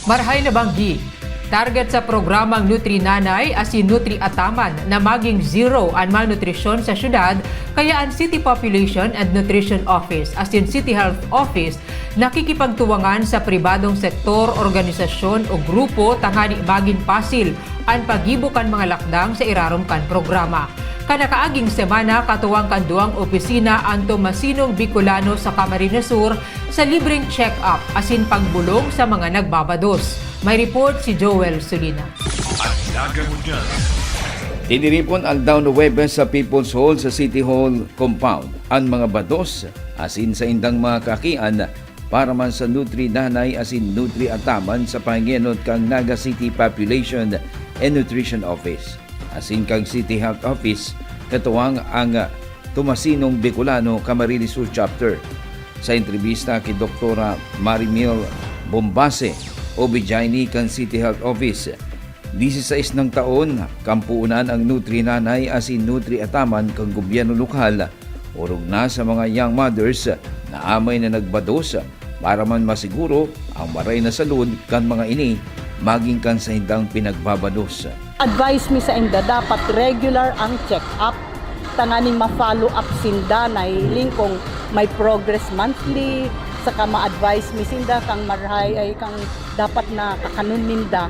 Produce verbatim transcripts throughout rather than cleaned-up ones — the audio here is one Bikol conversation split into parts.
Marhay na banggi. Target sa programang Nutri Nanay asin Nutri Ataman na maging zero an malnutrisyon sa syudad, kaya an City Population and Nutrition Office asin City Health Office nakikipagtuwangan sa pribadong sektor, organisasyon o grupo tangani magin pasil an paggibo kan mga lakdang sa irarom kan programa. Kan nakaaging semana, katuwang kan duwang opisina an Tomasinong Bicolano sa Camarines Sur sa libreng check-up asin pagbolong sa mga nagbabados. May report si Joel Solina. At nagangunyan. Tiniripon aldaw na Huwebes sa People's Hall sa City Hall Compound an mga bados asin saindang mga kaakian para man sa Nutri Nanay asin Nutri Ataman sa pangenot kan Naga City Population and Nutrition Office asin kan City Health Office, katuwang ang Tomasinong Bicolano Camarines Sur Chapter. Sa entrebista ki Doktora Marimil Bombase, O B G Y N kan City Health Office, disisais nang taon, kampuunan ang Nutri Nanay asin Nutri Ataman kan gobyerno lokal, orog na sa mga young mothers na amay na nagbados, para man masiguro ang maray na salud kan mga ini magin kan saindang pinagbabados. Advice mi sainda, dapat regular ang check-up tanganing ma-follow up sinda, nahihiling kung may progress monthly, saka ma-advise mi sinda kang marhay ay kang dapat na kakanon ninda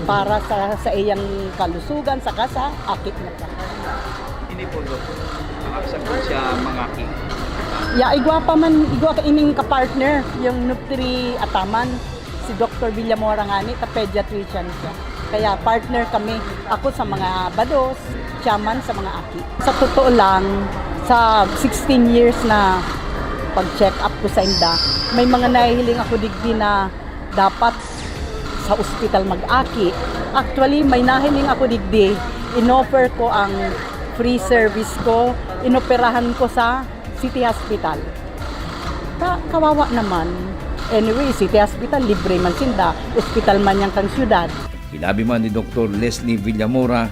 para sa, sa iyang kalusugan saka sa aki ninda. Ini po, Dok, ah, sa po siya mangaki. Ya, igwa pa man, igwa ka ining ka-partner, yung Nutri Ataman, si Doktor Villamora ngani, ka pediatrician siya. Kaya partner kami, ako sa mga bados, siya man sa mga aki. Sa totoo lang, sa sixteen years na pag-check up ko sa inda, may mga nahihiling ako digdi na dapat sa ospital mag-aki. Actually, may nahiling ako digdi, inoffer ko ang free service ko, inoperahan ko sa City Hospital. Ka-, kawawa naman. Anyway, City Hospital, libre man sinda. Ospital man yan kang syudad. Sinabi man ni Doktor Leslie Villamora,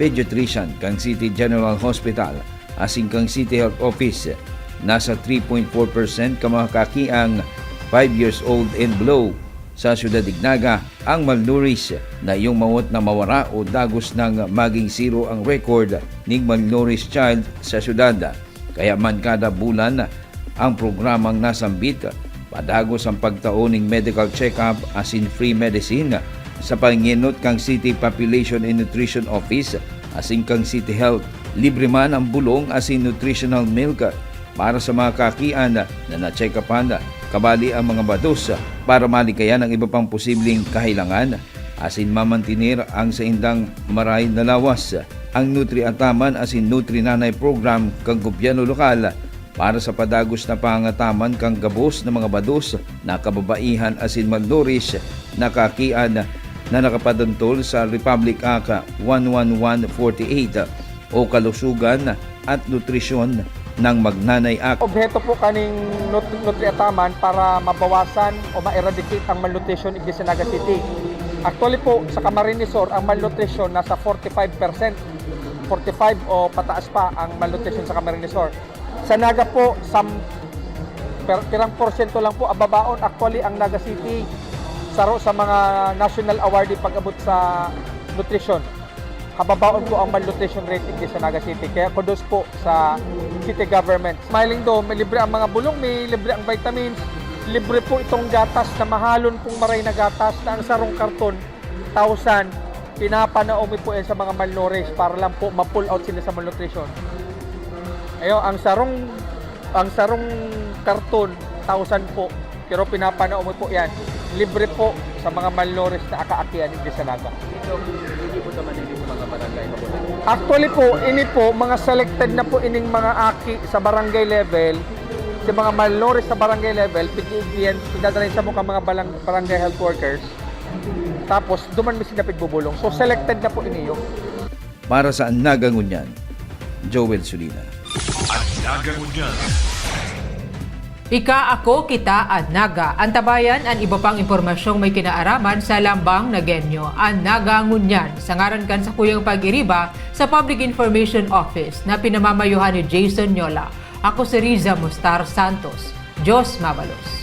pediatrician kan City General Hospital, asin kan City Health Office, nasa three point four percent ka mga kaki ang five years old and below sa Syudad Dignaga ang malnourished na iyong mawot na mawara o dagos nang maging zero ang record ning malnourished child sa syudad. Kaya man kada bulan ang programang nasambit, padagos ang pagtao ning medical check-up asin free medicine sa pangenot kan City Population and Nutrition Office asin kan City Health. Libre man ang bulong asin nutritional milk para sa mga kakian na na-check-upan, kabali ang mga bados para malikayan ang iba pang posibleng kahilangan asin mamantener ang saindang maray na lawas. Ang Nutri Ataman asin Nutri Nanay program kan gobyerno lokal para sa padagos na pangangataman kan gabos na mga bados na kababaihan asin malnourished na kakian na nakapadantol sa Republic Act one one one forty-eight o Kalusugan at Nutrisyon ng Magnanay Act. Obheto po kaning Nut-, Nutri Ataman para mabawasan o ma-eradicate ang malnutrition in Naga City. Actually po, sa Camarines Sur, ang malnutrition nasa forty-five percent, forty-five o pataas pa ang malnutrition sa Camarines Sur. Sa Naga po, sam-, per-, pirang porsyento lang po ang babaon. Actually, ang Naga City, saro sa mga national awardee pag-abot sa nutrisyon. Kababaon po ang malnutrition rate digdi sa Naga City. Kaya kudos po sa city government. Smiling Dome, may libre ang mga bulong, may libre ang vitamins, libre po itong gatas na mahalon pong maray na gatas na ang sarong karton, thousand. Pinapanao mi po yan sa mga malnourished para lang po ma-pull out sila sa malnutrition. Ayo, ang sarong, ang sarong karton, thousand po. Pero pinapanao mi po yan. Libre po sa mga malnourished na akaakian digdi sa Naga. Dito, hindi po sa Manila sa mga barangay mabuhay. Actually po, ini po, mga selected na po ining mga aki sa barangay level, sa mga malnourished sa barangay level, pigi-, yan, idadala sa mga, mga balang-, barangay health workers. Tapos, duman mi sila pigbubulong. So, selected na po ini yun. Para sa An Naga Ngunyan, Joel Sulina. An Naga Ngunyan. Ika, ako, kita, an Naga. Antabayan an iba pang impormasyong may kinaaraman sa Lambang Nagenyo. An Naga Ngunyan, sa ngaran kan sakuyang pag-iriba sa Public Information Office na pinamamayohan ni Jason Nyola. Ako si Riza Mustar Santos. Diyos mabalos.